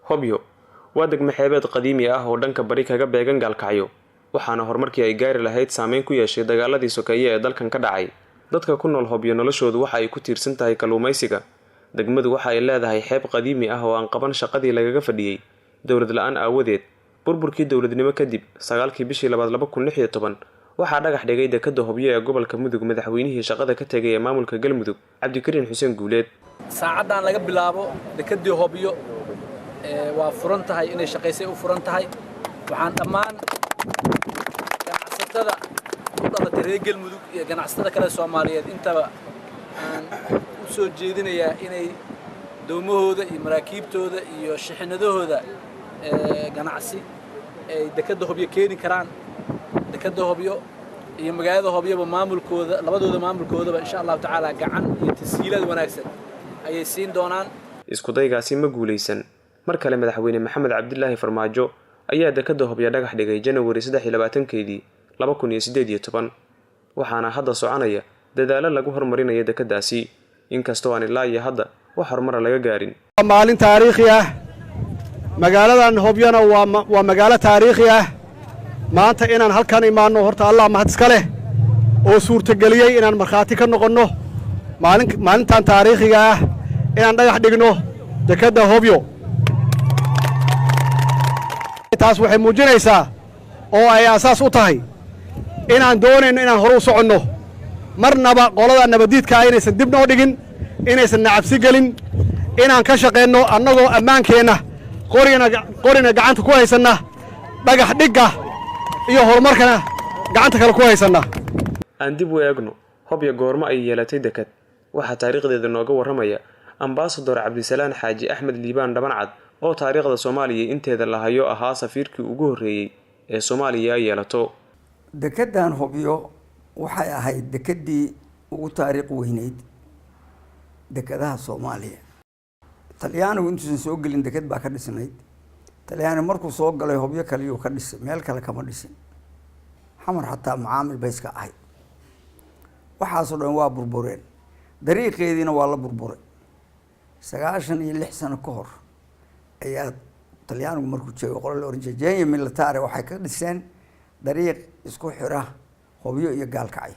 Hobyo waa degmo xeebeed qadiimi ah oo dhanka bari kaga beegan Gaalkacyo, waxaana horumarkii ay gaari lahayd saameyn ku yeeshay dagaaladii sokeeye ee dalkan ka dhacay. Dadka ku nool Hobyo noloshoodu waxa ay ku tiirsan tahay kalluumaysiga. Degmadu waxa ay leedahay xeeb qadiimi ah oo aan qaban shaqadii lagaga fadhiyey dowlad la-aan aawadeed. Burburkii dowladnimo kadib, 9-kii bishii labaad 2016, waxaa dhagax dhigay dekadda Hobyo ee gobolka Mudug madaxweynihii shaqada ka tegay ee maamulka Galmudug, Cabdikariin Xuseen Guuleed. Saacaddan laga bilaabo dekeddii Hobyo waa furan tahay, inay shaqaysay u furan tahay. Waxaan dhammaan ganacsatada u dhalatay reer Galmudug iyo ganacsatada kale Soomaaliyeed intaba aan u soo jeedinayaa inay doomahooda iyo maraakiibtooda iyo shixinadahooda ganacsi ay dekedda Hobyo keeni karaan. Dekedda Hobyo iyo magaalada Hobyoba maamulkooda, labadooda maamulkoodaba, insha Allahu tacaala gacan iyo tashiilaad wanaagsan ayay siin doonaan. Iskudaygaasi ma guulaysan. Mar kale madaxweyne Maxamed Cabdilaahi Farmaajo ayaa dekadda Hobyo dhagax dhigay Janawari 23-keedii 2018, waxaana hadda soconaya dadaalo lagu horumarinayo dekeddaasi, inkastoo aan ilaa iyo hadda wax horumara laga gaarin. Maalin taariikhi ah, magaaladan Hobyana waa magaalo taariikhi ah. Maanta inaan halkan imaanno, horta Allah mahad iska leh oo suurtageliyey inaan markhaati ka noqonno maalintan taariikhiga ah, inaan dhagax dhigno dekedda Hobyo. Taas waxay muujinaysaa oo ay asaas u tahay inaan doonayno inaan hore u soconno, marnaba qolada nabaddiidka ah inaysan dib noo dhigin, inaysan nacabsi gelin, inaan ka shaqaynno annagoo ammaankeenna qorina gacanta ku haysanna, dhagax dhigga iyo horumarkana gacanta kale ku haysanna. Aan dib u eegno Hobyo goormo ay yeelatay dekad. Waxaa taariikhdeeda nooga warramaya Ambasador Cabdisalaan Xaaji Axmed Liibaan Dhabancad, oo taariikhda Soomaaliya inteeda la hayo ahaa safiirkii ugu horreeyey ee Soomaaliya ay yeelato. Dekeddan Hobyo waxay ahayd dekeddii ugu taariikh weyneyd dekadaha Soomaaliya. Talyaanigu intuusan soo gelin deked baa ka dhisnayd. Talyaani markuu soo galay Hobyo kaliyuu ka dhisay, meel kale kama dhisin. Xamar xataa macaamil bay iska ahayd. Waxaasoo dhan waa burbureen, dariiqeediina waa la burburay. 96 sano ka hor ayaa Talyaanigu markuu joogay, qolo la oran jiray Genio Militare waxay ka dhiseen dariiq isku xira Hobyo iyo Gaalkacyo.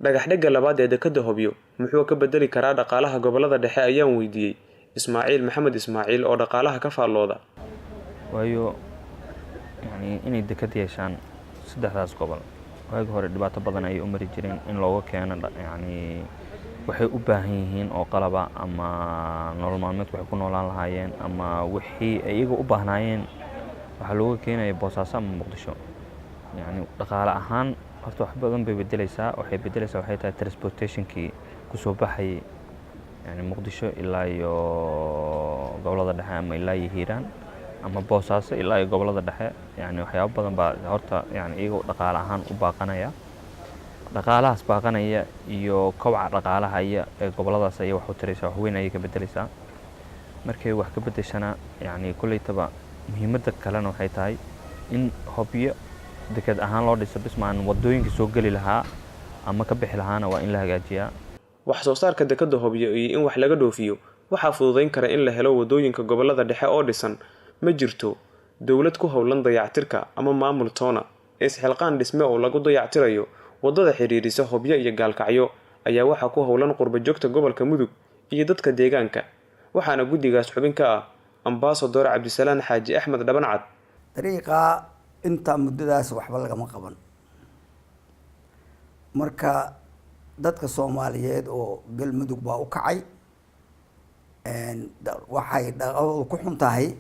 Dhagax dhigga labaad ee dekadda Hobyo muxuu ka bedeli karaa dhaqaalaha gobollada dhexe ayaan weydiiyey Ismaaciil Maxamed Ismaaciil oo dhaqaalaha ka faallooda. Waayo, yani inay dekad yeeshaan saddexdaas gobol, waagi hore dhibaato badan ayay u mari jireen in looga keeno, yani waxay u baahan yihiin oo qalaba ama nolol maalmeedku waxay ku noolaan lahaayeen ama wixii iyaga u baahnaayeen waxaa looga keenaya Boosaaso ama Muqdisho. Yani dhaqaale ahaan horta wax badan bay bedeleysaa. Waxay bedeleysaa waxay tahay transportationkii kusoo baxayay, yani Muqdisho ilaa iyo gobollada dhexe ama ilaa iyo Hiiraan ama Boosaaso ilaa iyo gobollada dhexe. Yani waxyaabo badan baa horta yani iyagoo dhaqaale ahaan u baaqanaya. Dhaqaalahaas baaqanaya iyo kobaca dhaqaalaha iyo ee gobolladaas ayay wax u taraysaa, wax weyn ayay ka bedeleysaa. Markay wax ka bedeshana, yani kolleytaba muhiimadda kalena waxay tahay in Hobyo deked ahaan loo dhiso bismaan waddooyinka soo geli lahaa ama ka bixi lahaana waa in la hagaajiyaa. Wax soo saarka dekadda Hobyo iyo in wax laga dhoofiyo waxaa fududayn kara in la helo waddooyinka gobollada dhexe oo dhisan. Ma jirto dowlad ku howlan dayactirka ama maamul toona. Isxilqaan dhisme oo lagu dayactirayo waddada xidhiirisa Hobyo iyo Gaalkacyo ayaa waxaa ku howlan qurba joogta gobolka Mudug iyo dadka deegaanka, waxaana guddigaas xubin ka ah Ambasador Cabdisalaan Xaaji Axmed Dhabancad. Dariiqaa intaa muddadaas waxba lagama qaban. Marka dadka Soomaaliyeed oo Galmudug baa u kacay. Waxay dhaqadoodu ku xun tahay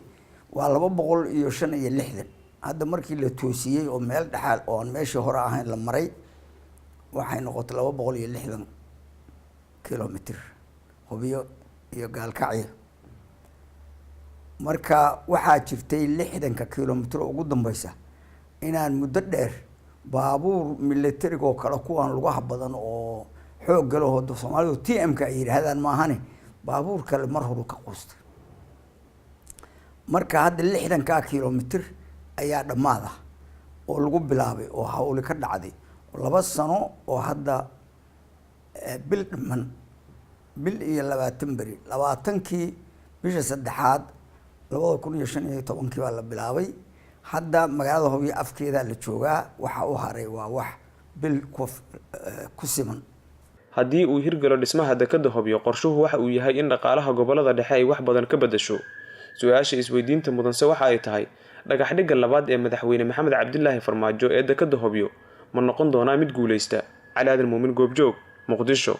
waa 265. Hadda markii la toosiyey oo meel dhexaal oo aan meeshii hore ahayn la maray, waxay noqotay 260 kilomitr Hobyo iyo Gaalkacyo. Marka waxaa jirtay 60-ka kilomitr oo ugu dambeysa inaan muddo dheer baabuur militariga oo kale, kuwaan lugaha badan oo xoogga leh oo Soomaalidu TM-ka ay yidhaahdaan maahane, baabuur kale mar horu ka quustay. Marka hadda 60-kaa kilomitr ayaa dhammaad ah oo lagu bilaabay oo hawli ka dhacday 2 sano oo hadda bil dhiman, bil iyo 20 beri, 20-kii bisha saddexaad. 2015-kii baa la bilaabay. Hadda magaalada Hobyo afkeeda la joogaa. Waxa u haray waa wax bil ku siman. Haddii uu hirgalo dhismaha dekadda Hobyo, qorshuhu waxa uu yahay in dhaqaalaha gobollada dhexe ay wax badan ka beddesho. Su-aasha isweydiinta mudanse waxa ay tahay, dhagaxdhigga labaad ee madaxweyne Maxamed Cabdilaahi Farmaajo ee dekadda Hobyo ma noqon doonaa mid guuleysta? Cali Aadan Muumin, Goobjoog, Muqdisho.